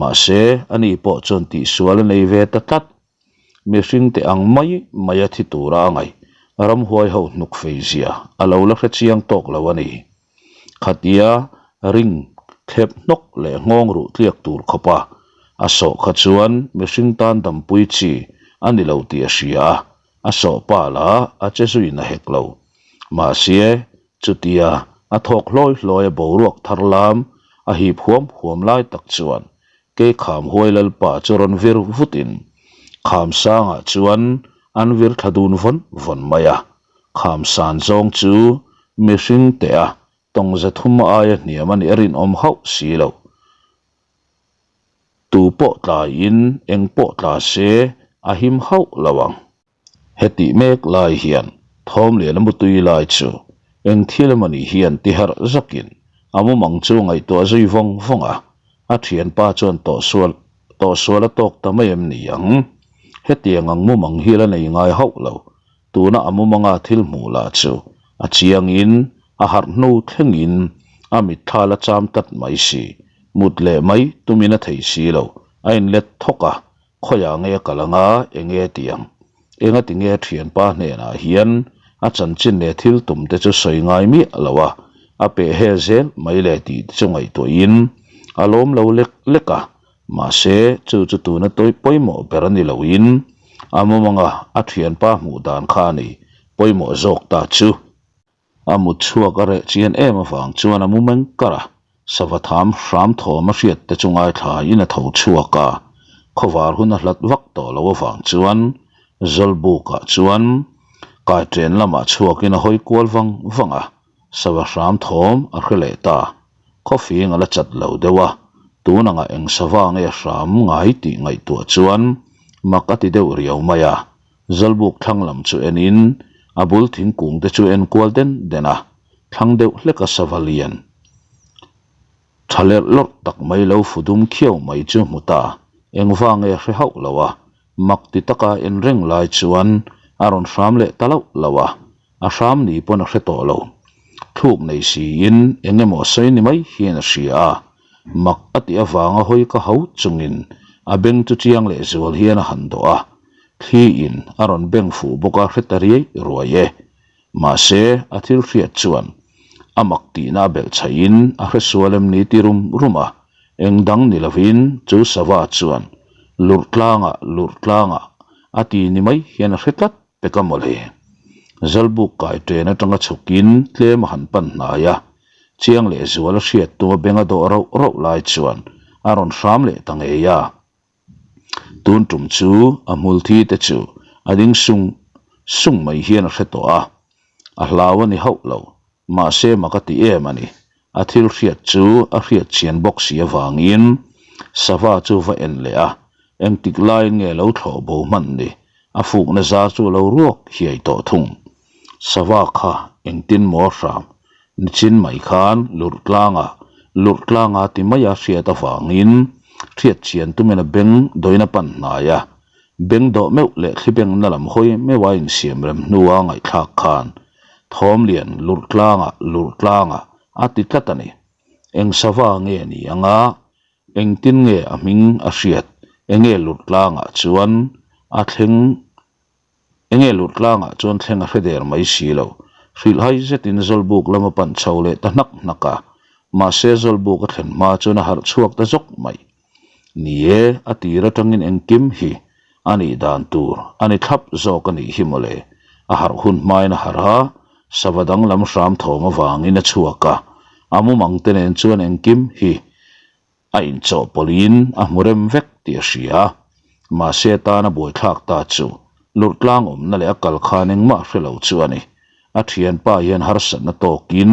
mahse ani pawh chuan tihsual a nei ve ta tlat. Mihring te ang mai mai a thi tura a ngaih ramhuai ho hnuk fei zia a lo la hre chiang tawk lo a ni. Khatia ring thlep hnawk leh nghawng ruh tliak tur khawpa a sawh kha chuan mihring tan dampui chi a ni lo tih a hria a, a sawh pa lah a che zuiin a hek lo. Mahse, chutia a thawk hlawi hlawi a boruak thar lam a hip huam huam lai tak chuan Kei kham huai lalpa chu rawn vir vutin kham sangah chuan an vir thla dun vawn vawn mai a. Kham san zawng chu mihring teh a tawng za thum aia hniam a nih a rinawm hauh si lo. Tu pawh tlaiin eng pawh tla se a him hauh lo ang. Hetih mek lai hian Thawmliana mutui lai chu eng thil emaw ni hian ti harh zakin a mumang chu ngaihtuah zui vawng vawng a, a thianpa chuan tawhsual tawhsual a tawk ta mai em ni ang? Hetiang ang mumang hi la nei ngai hauh lo, tuna a mumanga thil hmuh lah chu a chiangin a harh hnu thlengin a mitthla la cham tlat mai si, mut leh mai tumin a thei si lo, a inlet thawk a, Khawiah nge kal anga enge tih ang? Enga ti nge thianpa hnenah hian a chanchin leh thil tum te chu sawi ngai miah lo a, a peh hel zel mai le tih te chu ngaihtuahin a lawm lo lek lek a, mahse chu chu tuna tawi pawimawh ber a ni loin a mumanga a thianpa hmuh dan kha a ni pawimawh zawk ta chu. A mut chhuak a reh chian em avang chuan a mu meng kar a, sava tham hram thawm a hriat te chu ngaithla in a tho chhuak a, khawvar hun a hlat vak tawh lo avang chuan Zawlbuk ah chuan kaiṭen lamah chhuak in a hawi kual vang vang a, sava hram thawm a hre leh ta, khawfing a la chat lo deuh a, tun angah eng sava nge hram ngai tih ngaihtuah chuan mak a ti deuh riau mai a. Zawlbuk thlang lam chu enin a bul thingkung te chu en kual den den a, thlang deuh hlek a sava lian tha lerh lawrh tak mai lo fu dum khiau mai chu hmu ta, engvang nge hre hauh lo a, mak ti taka en reng lai chuan a rawn hram leh ta loh loh a, a hram ni pawn a hre tawh lo. Thluk nei siin eng emaw a sawi ni mai hian a hria a, mak a tih avanga hawi ka ho chungin a beng chu chiang leh zual hian a han dawh a, Thli in a rawn beng fuh bawk a hre ta riai ruai e. Mahse, a thil hriat chuan a mak tihna a belh chhaih in a hre sual em ni ti rum rum a, eng dang ni lovin chu sava chuan lurh tlangah lurh tlangah a ti ni mai hian a hre tlat pek a mawle. Zalbuk kai ṭen aṭanga chhukin tlem a han pan hnai a, chiang leh zual a hriat tum a beng a dawh rauh rauh lai chuan a rawn hram leh ta ngei a. Tun tum chu a hmul thi te chu a ding sung sung mai hian a hre tawh a, a hlau a ni hauh lo, mahse mak a ti em a ni. A thil hriat chu a hriat chian bawk si avangin sava chu va en leh a, engtik laiin nge lo thlawh bo hman ni, a fukna zar chu a lo ruak hiai tawh thung. Sava kha engtin maw hram nichin mai khan lurh tlangah lurh tlanga ti maia hriat avangin hriat chian tumin a beng dawin a pan hnai a, beng dawh meuh leh thli bengna lam hawi meuha insiam rem hnua ngaihthlak khan Thawmlian lurh tlangah lurh tlangah a ti tlat a ni. Eng sava nge ni anga engtin nge a hming a hriat enge lurh tlangah chuan a thleng Enge lut tlangah chuan thleng a hre der mai si lo. Hrilhhai zetin Zawlbuk lam a pan chho leh ta hnak hnak a. Mahse Zawlbuk a thlen hma chuan a harh chhuak ta zawk mai. Ni e, a tir atangin engkim hi a nih dan tur a ni thlap zawk a nih hi mawle. A harh hun hmain a harh a, sava danglam hram thawm avangin a chhuak a. A mumang te nen chuan engkim hi A inchawhpawlhin a hmu rem vek tih a hria a, mahse a tana buaithlak ta chu lurh tlang awmna leh a kal khan engmah hre lo chu a ni. A thianpa hian harsatna tawkin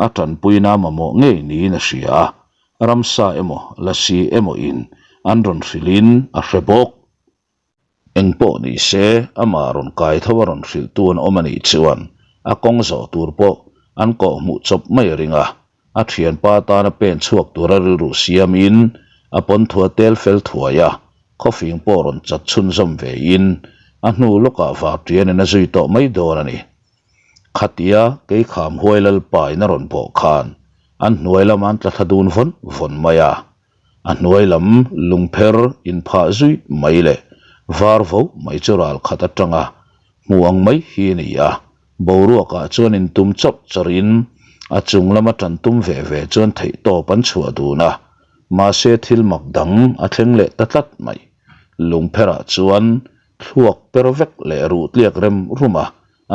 a tanpuina mamawh ngei niin a hria a, ramsa emaw lasi emaw in an rawn hrilhin a hre bawk. Engpawh ni se, amah rawn kai tho a rawn hrilhtu an awm a nih chuan a kawng zawh tur pawh an kawh hmuh chawp mai a ring a, a thianpa tana pen chhuak tura rilru siamin a pawn thua tel fel thuai a, khawfing pawh rawn chat chhunzawm vein a hnu lawkah varṭianin a zui tawh mai dawn a ni. Khatia kei kham huai lalpa in a rawn bawh khan an hnuai lama an tla thla dun vawn vawn mai a, a hnuai lam lungpher inphah zui mai leh var vo mai chu ral khat atanga hmu ang mai hi a ni a, Boruakah chuan intum chawrh chawrhin a chung lama tan tum ve ve chuan theihtawp an chhuah dun a, mahse thil mak dang a thleng leh ta tlat mai. Lungpherah chuan thluak per vek leh ruh tliak rem rum a,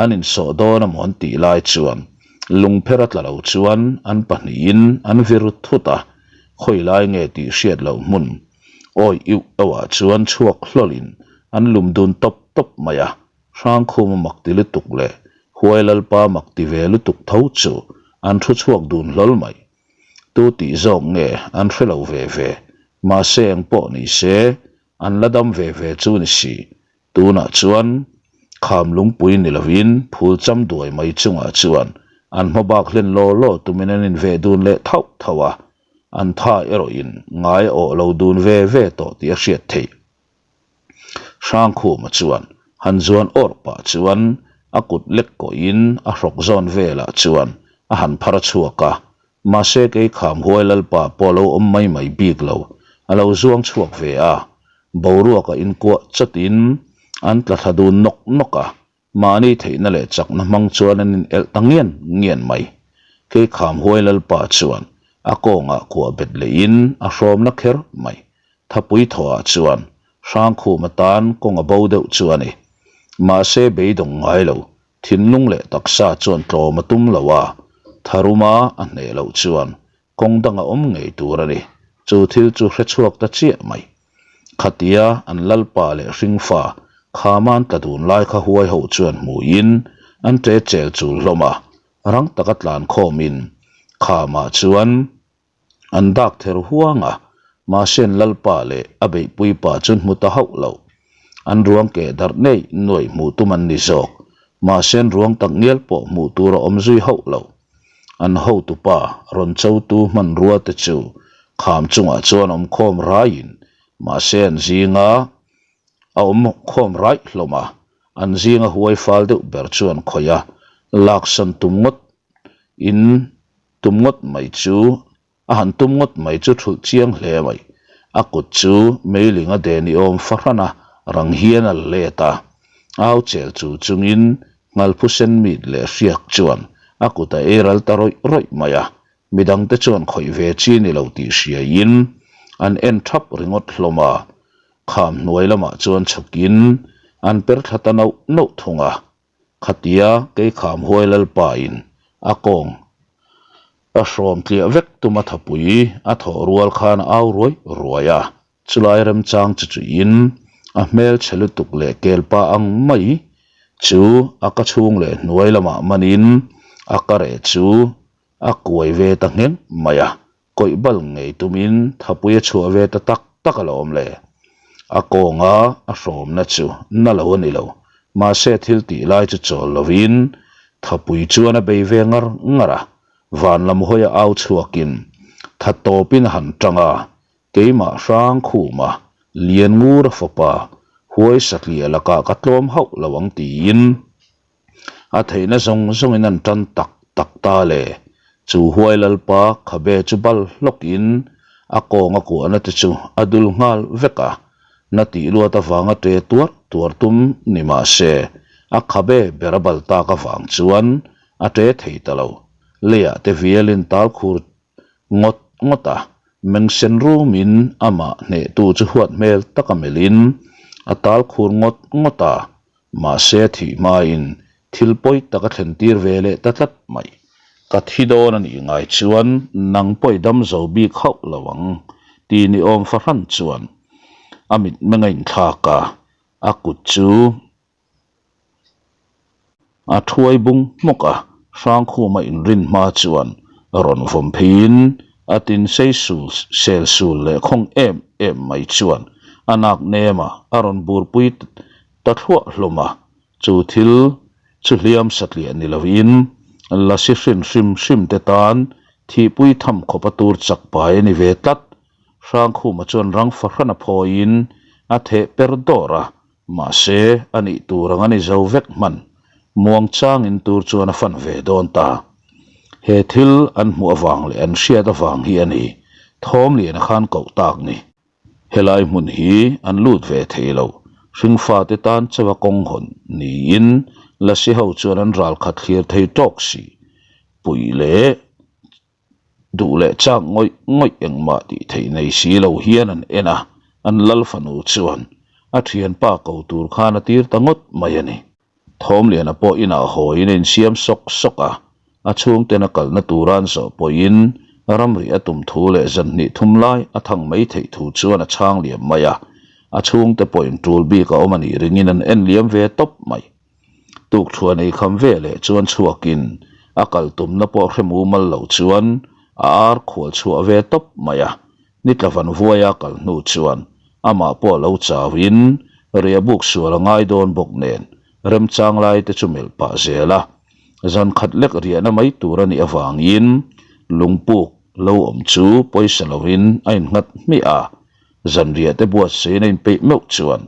an insawh dawn a mawn tih lai chuan lungpher a tla lo chuan an pahnihin an vir thut a, khawi lai nge tih hriat loh hmun awi iuh euhah chuan chhuak hlawlhin an lum dun tawp tawp mai a. Hrangkhuma mak ti lutuk leh Huai Lalpa mak ti ve lutuk tho chu an thu chhuak dun hlawl mai. Tu tih zawk nge an hre lo ve ve, mahse eng pawh ni se an la dam ve ve chu ni si. Tunah chuan kham lungpui ni lovin phul cham duai mai chungah chuan an hma bak hlen law law tumin an inveh dun leh thauh thauh a, an tha erawhin ngai a awh lo dun ve ve tawh tih a hriat theih. Hrangkhuma chuan han zuan awrh pah chuan a kut lek kawhin a hrawk zawn velah chuan a han phar chhuak a, mahse kei kham huai lalpa pawh a lo awm mai mai bik lo, a lo zuang chhuak ve a, boruaka inkuah chawtin an tla thla dun nawk nawk a, Mahni theihna leh chakna hmang chuan an inelh ta ngian ngian mai. Kei kham huai lalpa chuan a kawngah kuah bet lehin a hrawmna kher mai. Thapui thawhah chuan Hrangkhum atan kawng a bo deuh chu a ni. Mahse beidawng ngai lo, thinlung leh taksa chuan tlawm a tum lo a, tharuma a hneh loh chuan Kawng dang a awm ngei tur a ni. Chu thil chu hre chhuak ta chiah mai. Khatia an lalpa leh hringfa Khaman tla dun lai kha huai ho chuan hmuin an ṭe chel chul hlawm a, rang taka tlan khawmin Khamah chuan an dak ther huang a, mahse an lalpa leh a beihpui pa chu hmu ta hauh lo. An ruang keh darh nei nuaih hmuh tum an ni zawk, mahse an ruang tak ngial pawh hmuh tur a awm zui hauh lo. An hotupa rawn chotu hmanrua te chu kham chungah chuan awm khawm raiin mahse an zinga a awm khawm raih hlawm a, an zinga huai fal deuh ber chuan khawih a laksan tum ngawt in tum ngawt mai chu A han tum ngawt mai chu thulh chiang hle mai. A kut chu meiling a den i awm fahran a, rang hian a la let a. Au chel chu chungin ngalphu sen mit leh hriak chuan a kut a ei ral ta rawih rawih mai a. Midangte chuan khawih ve chi ni lo tih hriaiin an en thap ringawt hlawm a. Kham hnuai lamah chuan chhukin an per thla ta nauh nauh thung a. Khatia kei kham huai lalpa in a kawng a hrawm tliah vek tuma thapui a thawh rual khan a au ruai ruai a, chulai remchang chu chuiin a hmel chhe lutuk leh kelpa ang mai chu a ka chhung leh hnuai lamah manin a kareh chu a kuai ve ta ngheng mai a. Kawih bal ngei tumin thapui a chhuah ve ta tak tak a lo awm le. A kawnga a hrawmna chu na lo a ni lo, mahse thil tih lai chu chawl lovin thapui chuan a bei ve ngar ngar a, van lam hawi a au chhuakin tha tawpin a han tang a, keimah hrang khuma lian ngur a fapa huai satliah lakah ka tlawm hauh lo ang tiin A theihna zawng zawngin an tan tak tak ta le. Chu huai lalpa khabe chu bal hlawkin a kawng a kuahna te chu a dul nghal vek a, na tih luat avanga ṭe tuar tuar tum ni mah se a khabe ber a bal tak avang chuan a ṭe thei ta lo. Leiah te vialin tal khur ngawt ngawt a, meng sen rumin amah hnehtu chu huat hmel taka melhin a tal khur ngawt ngawt a, Mahse thih hmain thil pawi tak a thlen tir ve leh ta tlat mai. Ka thi dawn a nih ngai chuan nang pawh i dam zo bik hauh lo ang ti ni awm fahran chuan a mitmeng a inthlak a, a kut chu. A thuai bung hmawk a, Hrangkhuma inrin hma chuan rawn vawm pheiin a tin sei sul sel sul leh khawng em em mai chuan a nak nem a, a rawn burpui ta thluah hlawm a. Chu thil chu hliam satliah ni loin lasi hrin hrim hrim te tan thihpui tham khawp a tur chak pai a ni ve tlat. Hrangkhuma chuan rang fahran a phawiin a theh per dawr a, Mahse, a nih tur ang a ni zo vek hman. Muang changin tur chuan a fan ve dawn ta. He thil an hmuh avang leh an hriat avang hi a ni Thawmliana khan koh tak ni. Helai hmun hi an lut ve thei lo. Hringfate tan chawa kawng hawn niin Lasi ho chuan an ralkhat thlir thei tawk si. Puih leh. Duh leh chak ngawih ngawih engmah tih theih nei si lo hian an en a, an lal fanu chuan a thianpa ko tur khan a tir ta ngawt mai a ni. Thawmliana pawh inah hawiin a insiam sawk sawk a, a chhungten a kalna tura an zawh pawhin ramri a tum thu leh zan hnih thum lai a thang mai theih thu chuan a chhang liam mai a, a chhungte pawhin tul bik a awm a nih ringin an en liam ve tawp mai. Tukṭhuan ei kham ve leh chuan chhuakin a kal tumna pawh hre mumal lo chuan a ar khual chhuah ve tawp mai a. Ni tla van vuaia kal hnu chuan amah pawh lo chauin riahbuk sual a ngai dawn bawk nen remchang lai te chu melh pah zel a. Zan khat lek riahna mai tur a nih avangin lungpuk lo awm chu pawisa lovin a innghat hmiah a. Zanriah te buatsain a inpeih meuh chuan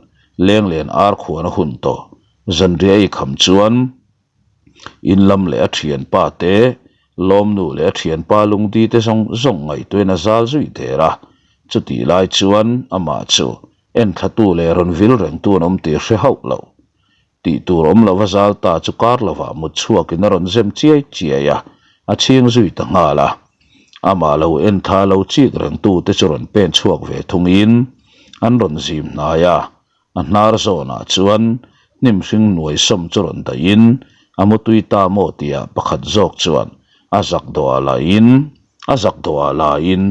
lenglen ar khuan a hun tawh. Zanriah ei kham chuan in lam leh a thianpa te, lawmnu leh a thianpa lungdi te zawng zawng ngaihtuahin a zal zui der a. Chutih lai chuan amah chu enthlatu leh rawn vil rengtu an awm tih hre hauh lo. Tih tur awm lova zal ta chu kar lovah mut chhuakin a rawn zem chiai chiai a, a chhing zui ta nghal a. Amah lo en tha lo chik rengtu te chu rawn pen chhuak ve thungin an rawn zim hnai a, a hnar zawnah chuan hnim hring nuai sawm chu rawn dahin a mutui ta maw tihah pakhat zawk chuan a zak dawhah lahin a zak dawhah lahin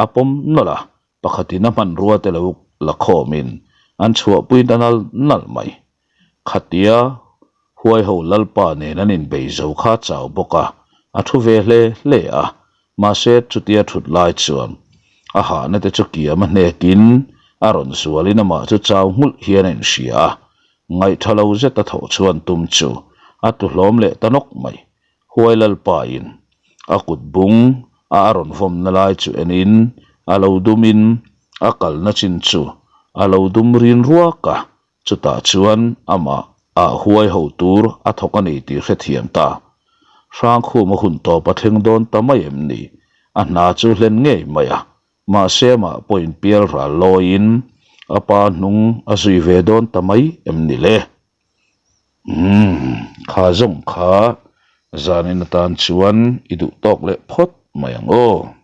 a pawm nawlh a, Pakhatin a hmanrua te lo la khawmin an chhuahpui ta nal nal mai. Khatia Huaiho Lalpa nen an inbei zo kha chau bawk a, a thu ve hle hle a. Mahse chutia thut lai chuan a hahna te chu kiam a hnekin a rawn zualin amah chu chau nghulh hian a inhria a. Ngaihtha lo zeta thawh chhuan tum chu a tuhlawm leh ta nawk mai. Huai Lalpain a kut bung a a rawn vawmna lai chu enin a lo dumin a kalna chin chu a lo dum rin ruak a, chutah chuan amah ah huai ho tur a thawk a ni tih hrethiam ta. Hrangkhum a hun tawp a thleng dawn ta mai em ni? A hna chu hlen ngei mai a, mahse amah pawhin pial ral lawiin a pa hnung a zui ve dawn ta mai em ni le? Umm, kha zawng kha zanin atan chuan i duh tawk leh phawt mai ang aw.